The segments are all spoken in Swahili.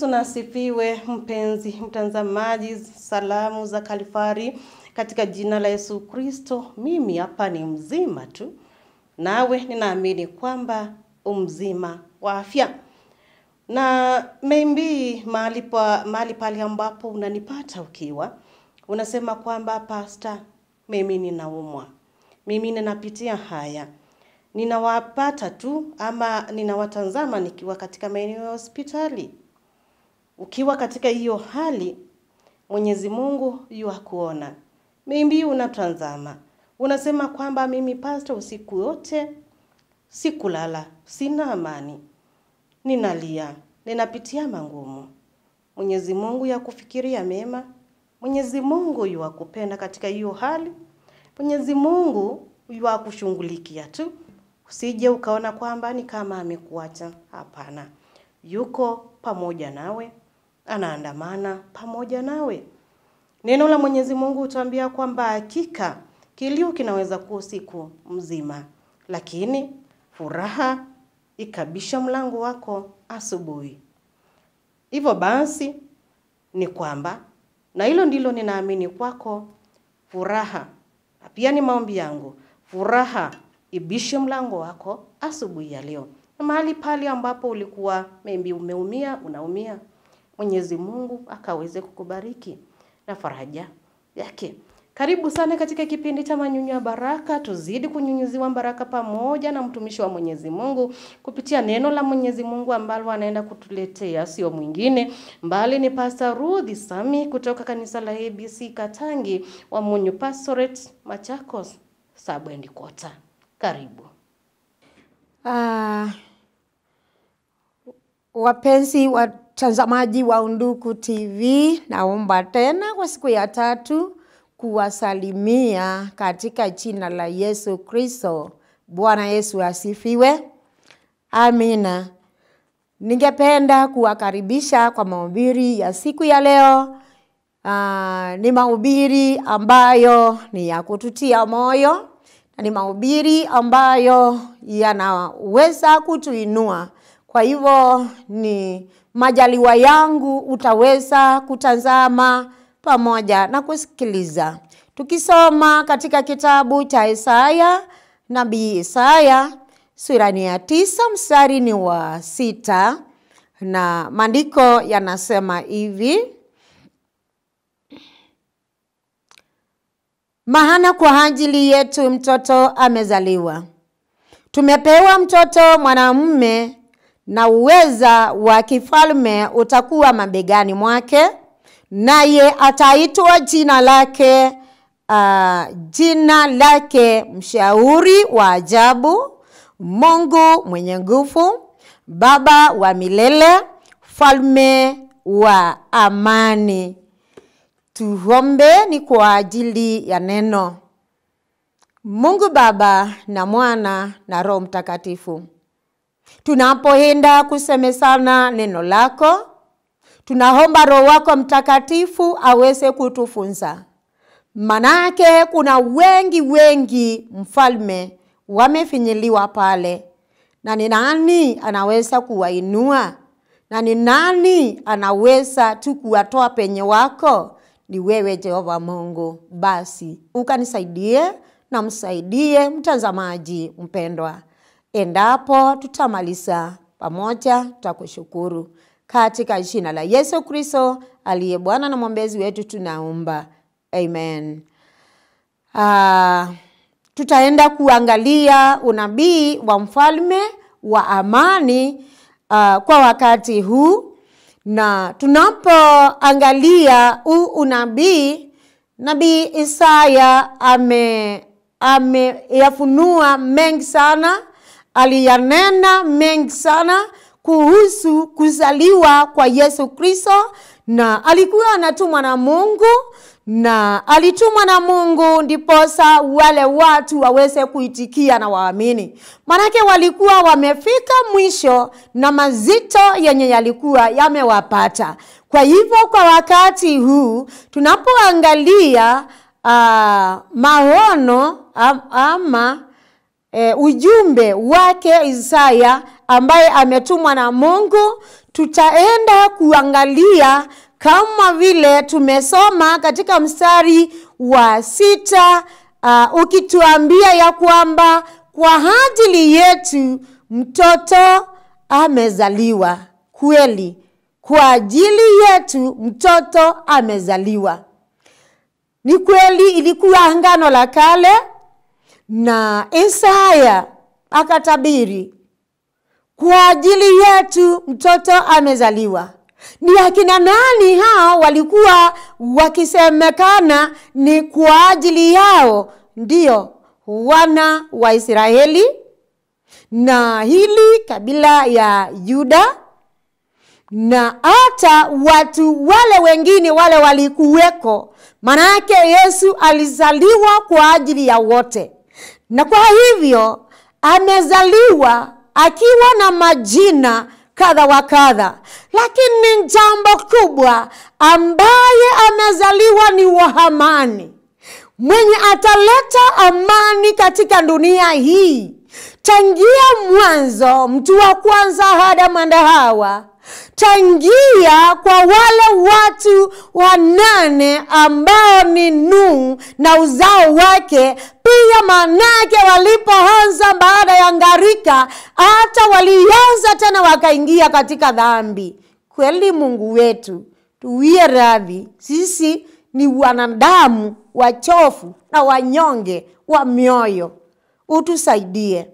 Tunasifiwe mpenzi mtazamaji, salamu za Kalvari katika jina la Yesu Kristo. Mimi hapa ni mzima tu, nawe ninaamini kwamba umzima wa afya. Na maybe mahali pale ambapo unanipata ukiwa unasema kwamba pastor, mimi ninaumwa, mimi ninapitia haya, ninawapata tu ama ninawatazama nikiwa katika maeneo ya hospitali. Ukiwa katika hiyo hali, Mwenyezi Mungu yuakuona. Maybe unatazama, unasema kwamba mimi pastor, usiku yote sikulala, sina amani, ninalia, ninapitia mangumu. Mwenyezi Mungu yakufikiria mema, Mwenyezi Mungu yuakupenda katika hiyo hali, Mwenyezi Mungu yuakushughulikia tu. Usije ukaona kwamba ni kama amekuacha. Hapana, yuko pamoja nawe, anaandamana pamoja nawe. Neno la Mwenyezi Mungu hutuambia kwamba hakika kilio kinaweza kuwa usiku mzima, lakini furaha ikabisha mlango wako asubuhi. Hivyo basi ni kwamba, na hilo ndilo ninaamini kwako, furaha, na pia ni maombi yangu, furaha ibishe mlango wako asubuhi ya leo. Na mahali pale ambapo ulikuwa maybe umeumia, unaumia, Mwenyezi Mungu akaweze kukubariki na faraja yake. Karibu sana katika kipindi cha Manyunyu ya Baraka. Tuzidi kunyunyuziwa baraka pamoja na mtumishi wa Mwenyezi Mungu kupitia neno la Mwenyezi Mungu ambalo anaenda kutuletea, sio mwingine mbali ni Pastor Ruth Sami kutoka kanisa la ABC Katangi wa Munyu Pastorate, Machakos Sub and Quarter. Karibu. Wapenzi watazamaji wa Undugu TV, naomba tena kwa siku ya tatu kuwasalimia katika jina la Yesu Kristo. Bwana Yesu asifiwe. Amina. Ningependa kuwakaribisha kwa mahubiri ya siku ya leo. Ni mahubiri ambayo ni ya kututia moyo, na ni mahubiri ambayo yanaweza kutuinua. Kwa hivyo ni majaliwa yangu utaweza kutazama pamoja na kusikiliza. Tukisoma katika kitabu cha Isaya, Nabii Isaya sura ni ya 9 mstari ni wa 6, na maandiko yanasema hivi: maana kwa ajili yetu mtoto amezaliwa, tumepewa mtoto mwanamume, na uweza wa kifalme utakuwa mabegani mwake, naye ataitwa jina lake Mshauri wa Ajabu, Mungu Mwenye Nguvu, Baba wa Milele, Mfalme wa Amani. Tuombe ni kwa ajili ya neno. Mungu Baba na Mwana na Roho Mtakatifu, tunapoenda kusemezana neno lako, tunaomba Roho wako Mtakatifu aweze kutufunza. Manake kuna wengi mfalme wamefinyiliwa pale, na ni nani anaweza kuwainua? Na ni nani anaweza tu kuwatoa penye wako? Ni wewe Jehova Mungu. Basi ukanisaidie na msaidie mtazamaji mpendwa. Endapo tutamaliza pamoja, tutakushukuru. Katika jina la Yesu Kristo aliye Bwana na mwombezi wetu tunaomba. Amen. Tutaenda kuangalia unabii wa mfalme wa amani kwa wakati huu. Na tunapoangalia huu unabii, Nabii Isaya ameyafunua mengi sana, aliyanena mengi sana kuhusu kuzaliwa kwa Yesu Kristo, na alikuwa anatumwa na Mungu, na alitumwa na Mungu ndiposa wale watu waweze kuitikia na waamini. Manake walikuwa wamefika mwisho na mazito yenye yalikuwa yamewapata. Kwa hivyo kwa wakati huu tunapoangalia maono ama ujumbe wake Isaya ambaye ametumwa na Mungu, Tutaenda kuangalia kama vile tumesoma katika mstari wa 6, ukituambia ya kwamba kwa ajili yetu mtoto amezaliwa. Kweli, kwa ajili yetu mtoto amezaliwa. Ni kweli ilikuwa Agano la Kale, na Isaya akatabiri kwa ajili yetu mtoto amezaliwa. Ni akina nani hao walikuwa wakisemekana ni kwa ajili yao? Ndio wana wa Israeli, na hili kabila ya Yuda, na hata watu wale wengine wale walikuweko. Manake Yesu alizaliwa kwa ajili ya wote, na kwa hivyo amezaliwa akiwa na majina kadha wa kadha. Lakini jambo kubwa, ambaye amezaliwa ni wa amani, mwenye ataleta amani katika dunia hii. Tangia mwanzo, mtu wa kwanza Adamu na Hawa, tangia kwa wale watu 8 ambao ni Nuhu na uzao wake, pia manake walipoanza baada ya gharika, hata walianza tena wakaingia katika dhambi. Kweli Mungu wetu, tuwie radhi, sisi ni wanadamu wachofu na wanyonge wa mioyo, utusaidie.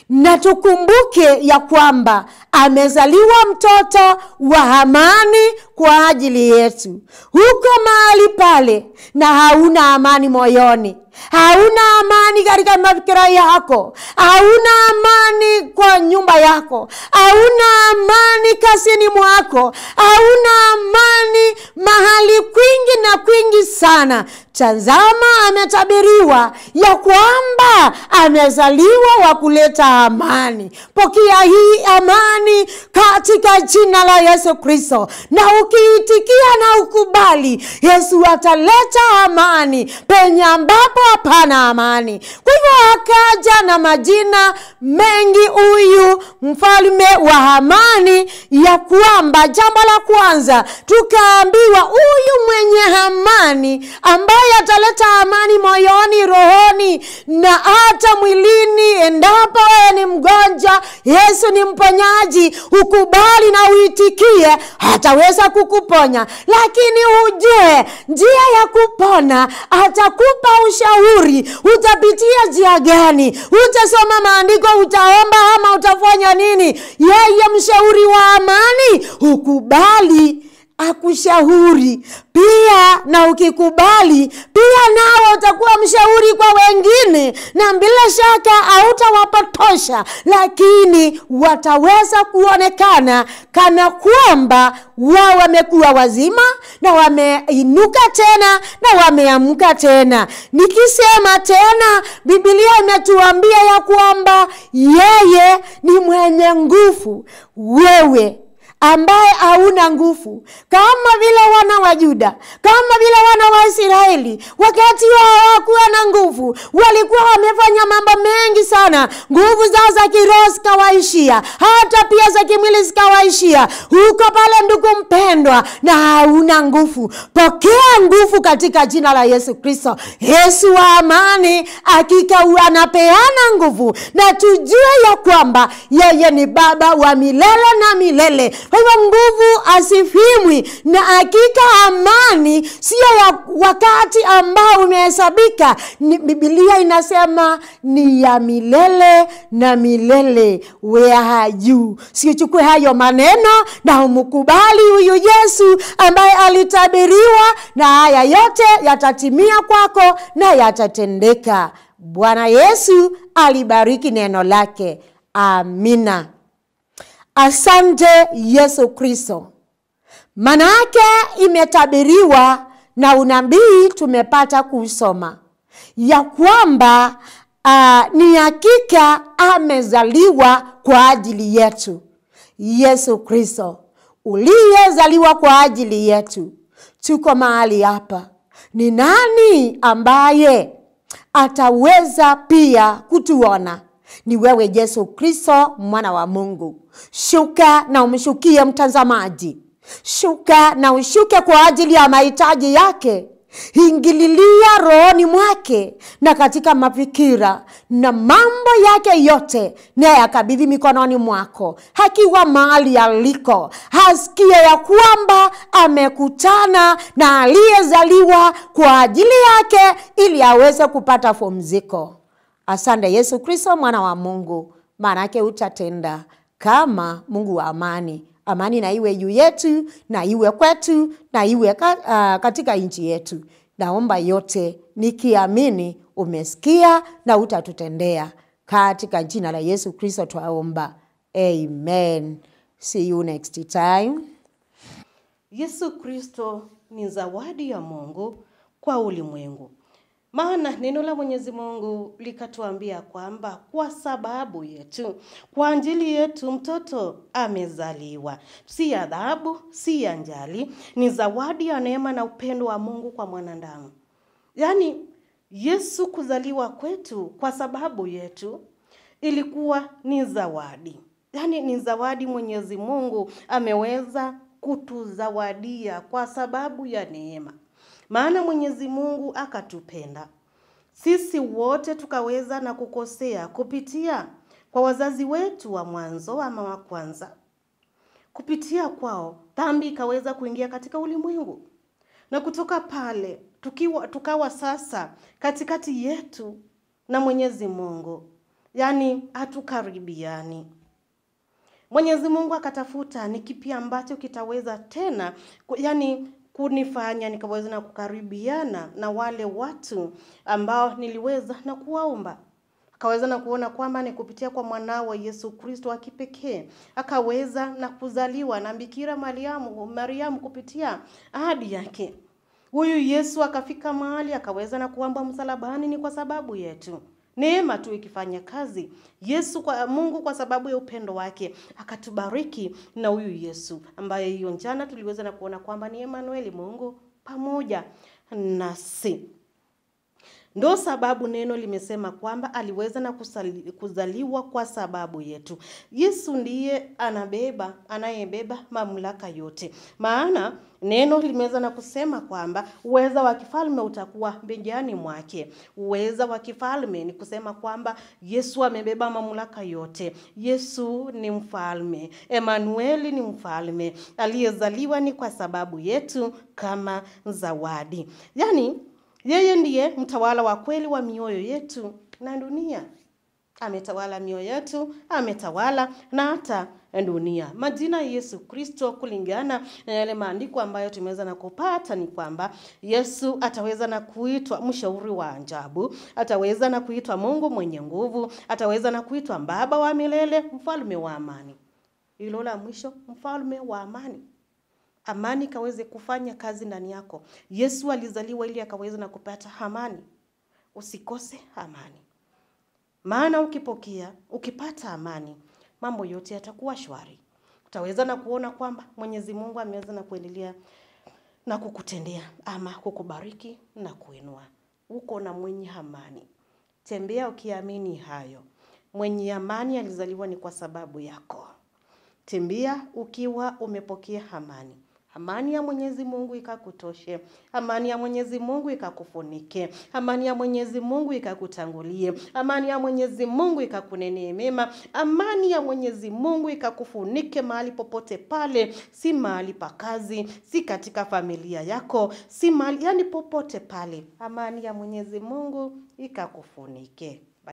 Na tukumbuke ya kwamba amezaliwa mtoto wa amani kwa ajili yetu. Huko mahali pale na hauna amani moyoni, hauna amani katika mafikira yako, hauna amani kwa nyumba yako, hauna amani kazini mwako, hauna amani mahali kwingi na kwingi sana. Tazama, ametabiriwa ya kwamba amezaliwa wa kuleta amani. Pokea hii amani katika jina la Yesu Kristo, na ukiitikia na ukubali, Yesu ataleta amani penye ambapo hapana amani. Kwa hivyo akaja na majina mengi huyu mfalme wa amani, ya kwamba jambo la kwanza tukaambiwa huyu mwenye amani ambaye ataleta amani moyoni, rohoni na hata mwilini. Endapo wewe ni mgonjwa, Yesu ni mponyaji, ukubali na uitikie, hataweza kukuponya. Lakini ujue njia ya kupona, atakupa ushauri, utapitia njia gani, utasoma maandiko, utaomba ama utafanya nini. Yeye mshauri wa amani, ukubali akushauri pia, na ukikubali pia nawe utakuwa mshauri kwa wengine, na bila shaka hautawapotosha, lakini wataweza kuonekana kana kwamba wao wamekuwa wazima na wameinuka tena na wameamka tena. Nikisema tena, Biblia imetuambia ya kwamba yeye ni mwenye nguvu. Wewe ambaye hauna nguvu, kama vile wana wa Yuda, kama vile wana wa Israeli, wakati wao hawakuwa na nguvu, walikuwa wamefanya mambo mengi sana, nguvu zao za kiroho zikawaishia, hata pia za kimwili zikawaishia. Huko pale, ndugu mpendwa, na hauna nguvu, pokea nguvu katika jina la Yesu Kristo. Yesu wa amani hakika anapeana nguvu, na tujue ya kwamba yeye ni Baba wa milele na milele. Kwa hivyo nguvu asifimwi, na hakika amani sio ya wakati ambao umehesabika. Biblia inasema ni ya milele na milele. Where are you? Sichukue hayo maneno na umkubali huyu Yesu ambaye alitabiriwa, na haya yote yatatimia kwako na yatatendeka. Bwana Yesu alibariki neno lake. Amina. Asante Yesu Kristo. Manake imetabiriwa na unabii tumepata kusoma ya kwamba ni hakika amezaliwa kwa ajili yetu. Yesu Kristo uliyezaliwa kwa ajili yetu. Tuko mahali hapa. Ni nani ambaye ataweza pia kutuona? Ni wewe Yesu Kristo mwana wa Mungu. Shuka na umshukie mtazamaji. Shuka na ushuke kwa ajili ya mahitaji yake. Ingililia rohoni mwake na katika mafikira na mambo yake yote, naye akabidhi mikononi mwako. Hakiwa mahali aliko, hasikie ya kwamba amekutana na aliyezaliwa kwa ajili yake ili aweze kupata pumziko. Asante Yesu Kristo mwana wa Mungu, maanake utatenda kama Mungu wa amani. Amani na iwe juu yetu, na iwe kwetu, na iwe katika nchi yetu. Naomba yote nikiamini umesikia na utatutendea. Katika jina la Yesu Kristo twaomba. Amen. See you next time. Yesu Kristo ni zawadi ya Mungu kwa ulimwengu. Maana neno la Mwenyezi Mungu likatuambia kwamba kwa sababu yetu, kwa ajili yetu mtoto amezaliwa. Si adhabu, si anjali, ni zawadi ya neema na upendo wa Mungu kwa mwanadamu. Yaani Yesu kuzaliwa kwetu kwa sababu yetu ilikuwa ni zawadi. Yaani ni zawadi Mwenyezi Mungu ameweza kutuzawadia kwa sababu ya neema. Maana Mwenyezi Mungu akatupenda sisi wote tukaweza na kukosea kupitia kwa wazazi wetu wa mwanzo ama wa kwanza. Kupitia kwao dhambi ikaweza kuingia katika ulimwengu. Na kutoka pale tukawa sasa katikati yetu na Mwenyezi Mungu. Yaani hatukaribiani. Mwenyezi Mungu akatafuta ni kipi ambacho kitaweza tena, yaani kunifanya nikaweza na kukaribiana na wale watu ambao niliweza na kuwaomba. Akaweza na kuona kwamba ni kupitia kwa mwanawe Yesu Kristo wa kipekee akaweza na kuzaliwa na Bikira Mariamu kupitia ahadi yake. Huyu Yesu akafika mahali akaweza na kuamba msalabani ni kwa sababu yetu. Neema tu ikifanya kazi. Yesu kwa Mungu kwa sababu ya upendo wake akatubariki na huyu Yesu ambaye hiyo jana tuliweza na kuona kwamba ni Emmanuel, Mungu pamoja nasi. Ndo sababu neno limesema kwamba aliweza na kuzaliwa kwa sababu yetu. Yesu ndiye anayebeba mamlaka yote. Maana neno limeweza na kusema kwamba uweza wa kifalme utakuwa begani mwake. Uweza wa kifalme ni kusema kwamba Yesu amebeba mamlaka yote. Yesu ni mfalme. Emmanuel ni mfalme. Aliyezaliwa ni kwa sababu yetu kama zawadi. Yaani yeye ndiye mtawala wa kweli wa mioyo yetu na dunia. Ametawala mioyo yetu, ametawala na hata dunia. Majina Yesu Kristo kulingana na yale maandiko ambayo tumeweza na kupata ni kwamba Yesu ataweza na kuitwa mshauri wa ajabu, ataweza na kuitwa Mungu mwenye nguvu, ataweza na kuitwa Baba wa milele, mfalme wa amani. Hilo la mwisho, mfalme wa amani. Amani kaweze kufanya kazi ndani yako. Yesu alizaliwa ili akaweze na kupata amani. Usikose amani. Maana ukipata amani, mambo yote yatakuwa shwari. Utaweza na kuona kwamba Mwenyezi Mungu ameweza na kuendelea na kukutendea ama kukubariki na kuinua. Uko na mwenye amani. Tembea ukiamini hayo. Mwenye amani alizaliwa ni kwa sababu yako. Tembea ukiwa umepokea amani. Amani ya Mwenyezi Mungu ikakutoshe. Amani ya Mwenyezi Mungu ikakufunike. Amani ya Mwenyezi Mungu ikakutangulie. Amani ya Mwenyezi Mungu ikakunenee mema. Amani ya Mwenyezi Mungu ikakufunike mahali popote pale, si mahali pa kazi, si katika familia yako, si mahali, yani popote pale. Amani ya Mwenyezi Mungu ikakufunike.